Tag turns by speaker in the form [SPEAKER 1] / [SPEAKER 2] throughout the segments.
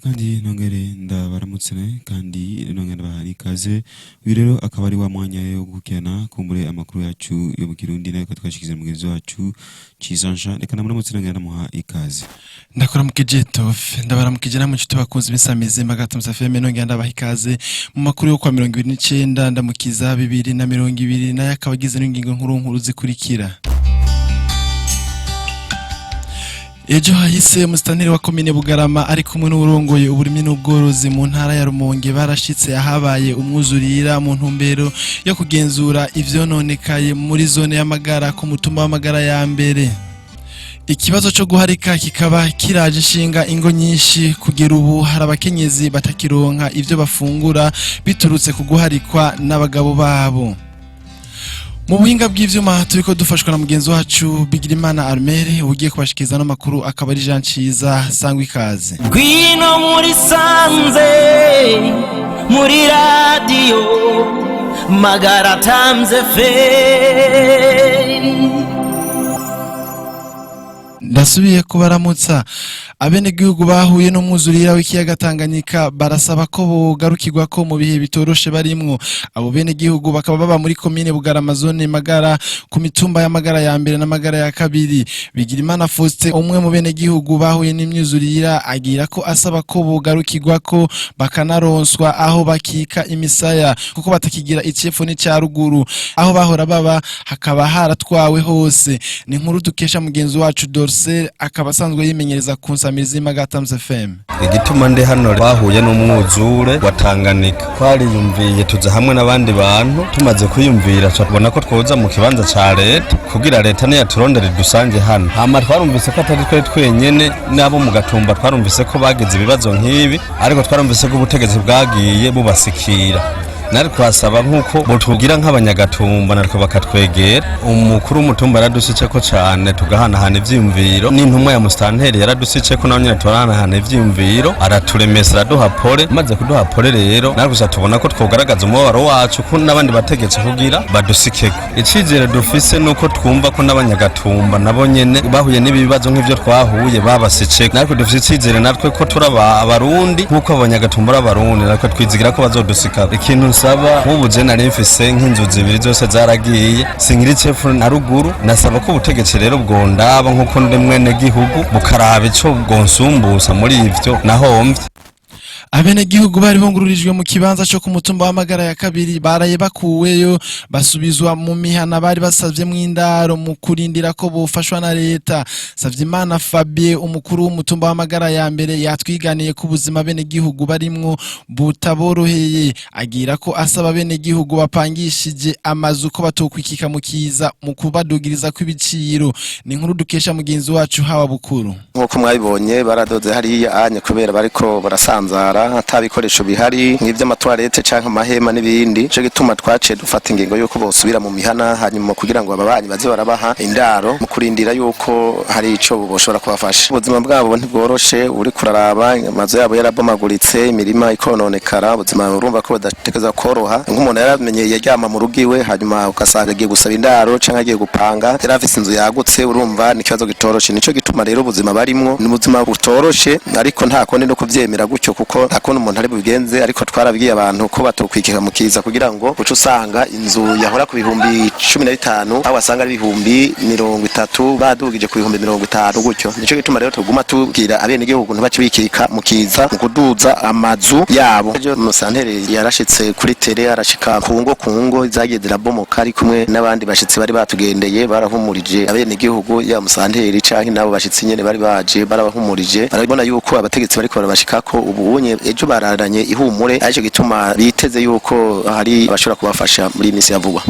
[SPEAKER 1] Kandi nongere ndabaramutse kandi nongere ndabaha ikaze. Uyu rero akaba ari wa mwanya wo gukena kumbure amakuru yacu yo mu Kirundi, nayo twashikiza mugenzi wacu Ciza. Reka ndamuramutse, nongere ndamuha ikaze.
[SPEAKER 2] Ndakuramukije Tofe, ndabaramukije namwe nshuti bakunzi b'Isamizi Magatamsa FM, nongera ndabaha ikaze mu makuru yo kwa 29 Ndamukiza 2020, nayo akaba agize n'ingingo nkuru nkuru zikurikira. Ejo hahise musitanteri wa komine Bugarama ari kumwe n'uwurongoye uburimyi n'ubworozi mu ntara ya Rumonge barashitse ahabaye umwuzurira mu ntumbero yo kugenzura ivyononekaye muri zone y'Amagara ku mutumba w'Amagara ya mbere. Ikibazo cyo guharika kikaba kiraje ishinga ingo nyinshi. Kugera ubu hari abakenyezi batakironka ivyo bafungura biturutse ku guharikwa n'abagabo babo. Mu buhinga bw'ivyuma turiko dufashwa na mugenzi wacu Bigirimana Armere, ugiye kubashikiriza no makuru akaba ari Jean Ciza. Sangwa ikaze.
[SPEAKER 3] Ngwino muri sanze muri radiyo Magara Times FM.
[SPEAKER 2] Ndasubiye kubaramutsa. Abenegihugu bahuye n'umwuzurira w'ikiyaga Tanganyika barasaba ko bogarukirwa ko mu bihe bitoroshe barimwo. Abo benegihugu bakaba baba muri komine Bugarama, zone Magara, ku mitumba y'Amagara ya mbere n'Amagara ya kabiri. Bigirimana Faustin, umwe mu benegihugu bahuye n'imyuzurira, agira ko asaba ko bogarukirwa ko bakanaronswa aho bakika imisaya, kuko batakigira icepfo n'icya ruguru, aho bahora baba hakaba haratwawe hose. Ni inkuru dukesha mugenzi wacu Dorcel, akaba asanzwe yimenyereza ku nsamirizi Magatam's FM.
[SPEAKER 4] Igituma ndi hano, bahuye n'umwuzure wa Tanganyika, twariyumviye tuza hamwe n'abandi bantu. Tumaze kwiyumvira tubona ko twoza mu kibanza ca leta kugira leta niyaturondere dusange hano. Hama twarumvise ko atari twe twenyene, n'abo mu Gatumba twarumvise ko bagize ibibazo nk'ibi, ariko twarumvise ko ubutegetsi bwagiye bubasikira. Nari twasaba nk'uko botugira nk'abanyagatumba natwe bakatwegera. Umukuru w'umutumba yaradusitseko cane, tugahanahana ivyiyumviro, n'intumwa ya musitanteri yaradusitseko, nawe nyene turahanahana ivyiyumviro, araturemesa, araduha pole. Maze kuduha pole rero, natwe gusa tubona ko twogaragaza umubabaro wacu ko n'abandi bategetsi kugira badusikeko. Icizere dufise nuko twumva ko n'abanyagatumba nabo nyene bahuye n'ibibazo nk'ivyo twahuye babasitseko. Natwe dufise icizere natwe ko turaba Abarundi nk'uko abanyagatumba ari Abarundi, natwe twizigira ko bazodusika. Ikintu nsaba, nk'ubu je nari mfise nk'inzu zibiri, zose zaragiye, singira icepfo na ruguru. Nasaba ko ubutegetsi rero bwondaba nk'uko ndi mwene gihugu, bukaraba ico bwonsumbusa muri ivyo nahomvye.
[SPEAKER 2] Abenegihugu bari bungururijwe mu kibanza cyo ku mutumba w'Amagara ya kabiri baraye bakuweyo basubizwa mu mihana bari basavye mw'indaro mu kurindira ko bofashwa na leta. Savyimana Fabien, umukuru w'umutumba w'Amagara ya mbere, yatwiganiye ko ubuzima abenegihugu barimwo butaboroheye. Agira ko asaba abenegihugu bapangishije amazu ko batokwikika mu kiza mu kubadugiriza kw'ibiciro. Ni inkuru dukesha mugenzi wacu Hawa Bukuru.
[SPEAKER 5] Nk'uko mwabibonye, baradoze hariya anye kubera bariko barasanzara, ata bikoresho bihari nk'ivy'amatoilette canke amahema n'ibindi. Ico gituma twaciye dufata ingingo yuko bosubira mu mihana, hanyuma kugira ngo ababanyi baze barabaha indaro mu kurindira yuko hari ico boshobora kubafasha. Ubuzima bwabo ntibworoshe, uri kuraraba amazu yabo yarabomaguritse, imirima ikononekara, ubuzima urumva ko budatekereza koroha. Nk'umuntu yaramenyeye yaryama mu rugo iwe, hanyuma ugasanga agiye gusaba indaro canke agiye gupanga, yari afise inzu yagutse, urumva ni ikibazo gitoroshe. Nico gituma rero ubuzima barimwo ni ubuzima butoroshe, ariko nta kundi no kuvyemera gutyo, kuko nta kundi umuntu ari bubigenze. Ariko twarabwiye abantu ko batokwikika mu kiza, kugira ngo uce usanga inzu yahora ku 15,000 aho wasanga ari 30,000, badugije ku 50,000 gutyo. Nico gituma rero tuguma tubwira abenegihugu ntibace bikika mu kiza mu kuduza amazu yabo. Ejo musantere yarashitse kuri terrain, arashika ku ngo ku ngo zagiye zirabomoka, ari kumwe n'abandi bashitsi bari batugendeye. Barahumurije abenegihugu, ya musanteri canke nabo bashitsi nyene bari baje, barabahumurije, barabona yuko abategetsi bariko barabashikako. Ubu unye ejo bararanye ihumure, arico gituma biteze yuko hari abashobora kubafasha muri iyi minsi ya vuba.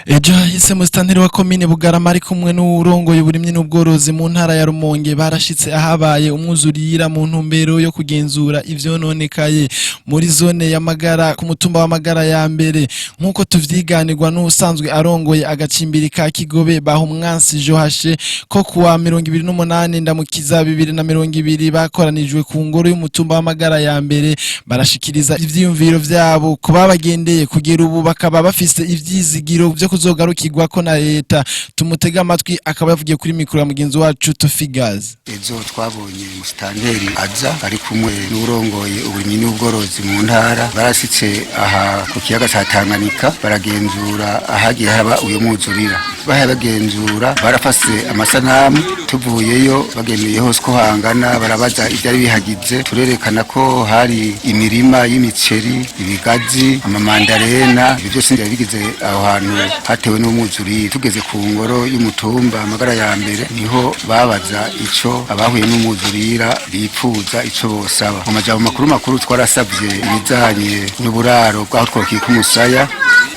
[SPEAKER 2] Ejo hahise musitanteri wa komine Bugarama ari kumwe n'uwurongoye uburimyi n'ubworozi mu ntara ya Rumonge barashitse ahabaye umwuzurira mu ntumbero yo kugenzura ivyononekaye muri zone y'Amagara ku mutumba w'Amagara ya mbere, nk'uko tuvyiganirwa n'usanzwe arongoye agacimbiri ka Kigobe, Bahumwansi Johashe, ko kuwa 28 Ndamukiza 2020 bakoranijwe ku ngoro y'umutumba w'Amagara ya mbere, barashikiriza ivyiyumviro vyabo ku babagendeye. Kugera ubu bakaba bafise ivyizigiro. vyo kuzogarukirwa ko na leta. Tumutega amatwi, akaba yavugiye kuri mikoro ya mugenzi wacu Tufigazi.
[SPEAKER 6] Ejo twabonye musitanteri aza ari kumwe n'urongoye uburimyi n'ubworozi mu ntara. Barasitse aha ku kiyaga ca Tanganyika, baragenzura ahagiye haba uyo mwuzurira. Bahaye bagenzura, barafase amasanamu. Tuvuyeyo bagendeye hose ko hangana, barabaza ivyari bihagize. Turerekana ko hari imirima y'imiceri, ibigazi, amamandarena, ibyo byose byari bigize aho hantu hatewe n'umwuzurira. Tugeze ku ngoro y'umutumba amagara ya mbere, niho babaza ico abahuye n'umwuzurira bipfuza, ico bosaba. Mu majambo makuru makuru, twarasabye ibijanye n'uburaro bw'aho twokika umusaya,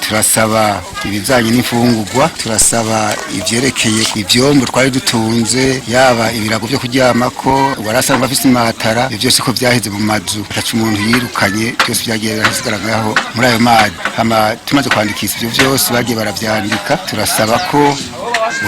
[SPEAKER 6] turasaba ibijanye n'imfungurwa, turasaba ivyerekeye ivyombo twari dutunze, yaba ibirago vyo kuryamako, warasanzwe afise imatara, ivyo vyose ko vyaheze mu mazu, ataca umuntu yirukanye, byose vyagiye birasigara ngaho muri ayo mazi. Hama tumaze kwandikisha ivyo vyose, bagiye baravyandika. Turasaba ko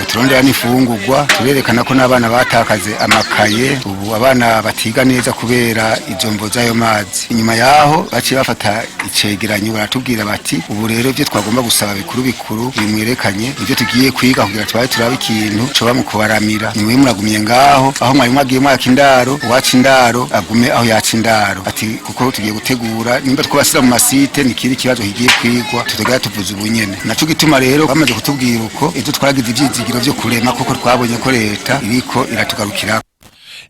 [SPEAKER 6] turondera n'imfungurwa, turerekana ko n'abana batakaze amakaye, ubu abana batiga neza kubera izo mvo z'ayo mazi. Inyuma yaho baciye bafata icegeranyo, baratubwira bati: "Ubu rero ibyo twagomba gusaba bikuru bikuru bimwerekanye, ibyo tugiye kwiga kugira tubaye turabe ikintu coba mu kubaramira. Nimwe muragumye ngaho aho mwari mwagiye mwaka indaro, uwaca indaro agume aho yaca indaro." Ati kuko tugiye gutegura nimba twabasira mu masite, ni kiri kibazo kigiye kwigwa, tutagera tuvuze ubunyene. Naco gituma rero bamaze kutubwira uko, ejo twaragize ivyizigiro vyo kurema, kuko twabonye ko leta iriko iratugarukira.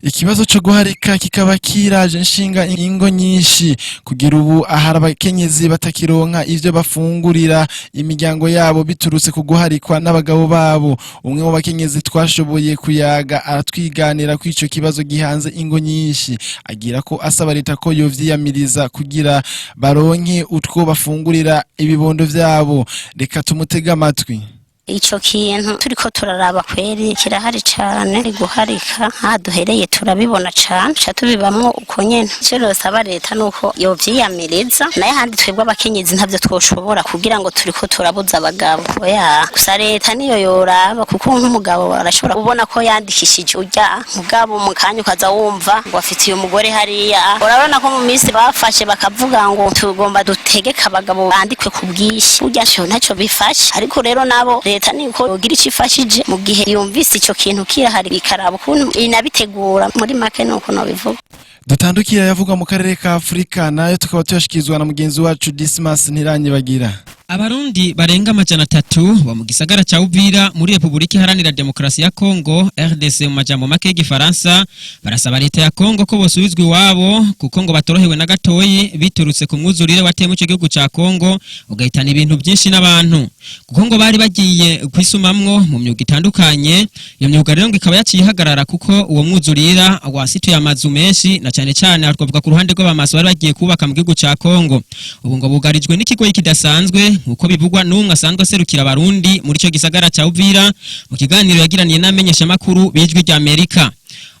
[SPEAKER 2] Ikibazo cyo guharika kikaba kiraje nshinga ingo nyinshi kugira ubu, ahari abakenyezi batakironka ivyo bafungurira imiryango yabo biturutse ku guharikwa n'abagabo babo. Umwe mu bakenyezi twashoboye kuyaga aratwiganira ko ico kibazo gihanze ingo nyinshi, agira ko asaba leta ko yovyiyamiriza kugira baronke utwo bafungurira ibibondo vyabo. Reka tumutege amatwi.
[SPEAKER 7] Ico kintu turiko turaraba kweri kirahari cane. Guharika nta duhereye, turabibona cane, ca tubibamwo uko nyene. Ico nosaba leta nuko yovyiyamiriza, naye handi twebwe abakenyezi ntavyo twoshobora kugira ngo turiko turabuza abagabo. Oya, gusa leta niyo yoraba, kuko nk'umugabo arashobora kubona ko yandikishije urya mugabo, mu kanya ukaza wumva ngo afitiye umugore hariya. Urabona ko mu minsi bafashe bakavuga ngo tugomba dutegeke abagabo bandikwe ku bwinshi, burya ntaco bifashe. Ariko rero nabo leta niko yogira ico ifashije mu gihe yumvise ico kintu kirahari, ikaraba ukuntu inabitegura. Muri make nuko nobivuga.
[SPEAKER 2] Dutandukira yavugwa mu karere ka Afurika, nayo tukaba tuyashikirizwa na mugenzi wacu Dismas Ntiranyibagira.
[SPEAKER 8] Abarundi barenga 300 bo mu gisagara ca Uvira muri Republika Iharanira Demokarasi ya Kongo, RDC mu majambo make y'igifaransa, barasaba leta ya Kongo ko bosubizwa iwabo, kuko ngo batorohewe na gatoyi biturutse ku mwuzurire wateye mu gihugu ca Kongo ugahitana ibintu byinshi n'abantu, kuko ngo bari bagiye kwisumamwo mu myuga itandukanye. Iyo myuga rero ngo ikaba yaciye ihagarara kuko uwo mwuzurira wasituye amazu menshi, na cyane cyane aha twavuga ku ruhande rw'abamaso bari bagiye kubaka mu gihugu ca Kongo. Ubu ngo bugarijwe n'ikigoyi kidasanzwe, nkuko bivugwa n'umwe asanzwe aserukira abarundi muri ico gisagara ca Uvira mu kiganiro yagiraniye n'amenyeshamakuru b'Ijwi rya Amerika.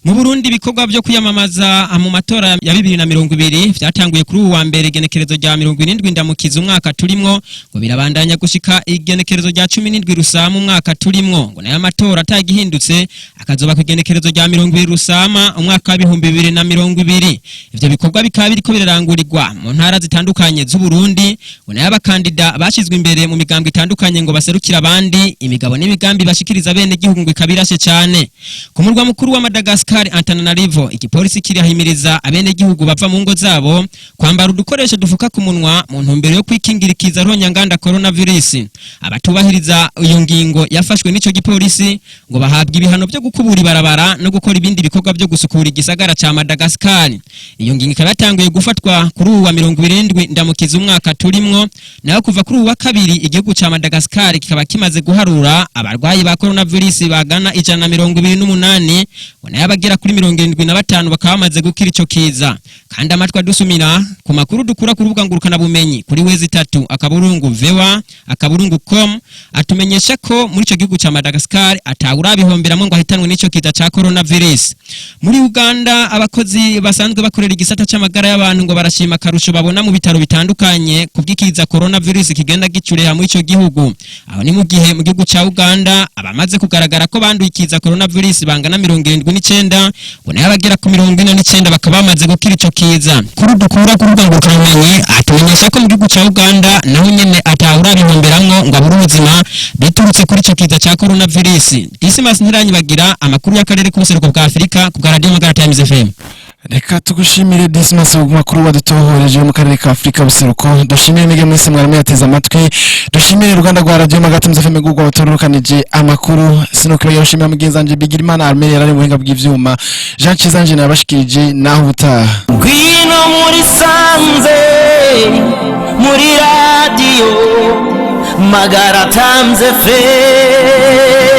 [SPEAKER 8] Mu Burundi, ibikorwa byo kwiyamamaza mu matora ya 2020 vyatanguye kuri uwu wa mbere, igenekerezo rya 70 Ndamukiza umwaka turimwo, ngo birabandanya gushika igenekerezo rya 17 Rusama umwaka turimwo, ngo nayo amatora atagihindutse akazoba ku igenekerezo rya 20 Rusama umwaka wa 2020. Ivyo bikorwa bikaba biriko birarangurirwa mu ntara zitandukanye z'u Burundi, ngo nayo abakandida bashizwe imbere mu migambwe itandukanye ngo baserukira abandi, imigabo n'imigambi bashikiriza bene gihugu ngo ikaba irashe cane. Ku murwa mukuru wa Madagascar, Antananarivo, igipolisi kirahimiriza abenegihugu bava mu ngo zabo kwambara udukoresho dufuka ku munwa mu ntumbero yo kwikingira ikiza ruhonyanganda coronavirus. Abatubahiriza iyo ngingo yafashwe n'ico gipolisi ngo bahabwa ibihano byo gukubura ibarabara no gukora ibindi bikorwa byo gusukura igisagara ca Madagascar. Iyo ngingo ikaba yatanguye gufatwa kuri uwu wa 70 Ndamukiza umwaka turimwo. Nayo kuva kuri uwu wa kabiri, igihugu ca Madagascar kikaba kimaze guharura abarwayi ba coronavirus bagana 128, ngo nayo abagera kuri 75 bakaba bamaze gukira ico kiza. Kandi amatwi adusumira ku makuru dukura ku rubuga ngurukana bumenyi kuri w3.voa.com atumenyesha ko muri ico gihugu ca Madagascar atawurabihomberamwo ngo ahitanwe n'ico kiza ca coronavirus. Muri Uganda, abakozi basanzwe bakorera igisata c'amagara y'abantu ngo barashima akarusho babona mu bitaro bitandukanye kubw'ikiza coronavirus kigenda gicureha muri ico gihugu. Aho ni mu gihe mu gihugu ca Uganda abamaze kugaragara ko banduye ikiza coronavirus bangana 79. n'icenda, ngo nayo abagera ku 49 bakaba bamaze gukira ico kiza. Kuri dukura ku rubuga ngurukanabumenyi atumenyesha ko mu gihugu ca Uganda naho nyene atahura bihomberamwo ngo abure ubuzima biturutse kuri ico kiza ca coronavirus. Dismas Ntiranyibagira, amakuru y'akarere k'ubuseruko bwa Afurika ku bwa Radio Magara Times FM.
[SPEAKER 2] Reka tugushimire, Dismas, ku makuru wadutohoreje mu karere ka Afurika buseruko. Dushimire mwebwe mwese mwari yateze amatwi. Dushimire uruganda rwa Radio Magara Times FM rwo rwatororokanije amakuru. Sinokwibagira gushimira mugenzi wanje Bigirimana Armel yari ari mu buhinga bw'ivyuma. Jean Cizanje nabashikirije, naho ubutaha.
[SPEAKER 3] Ngwino muri sanze, muri radiyo Magara Times FM.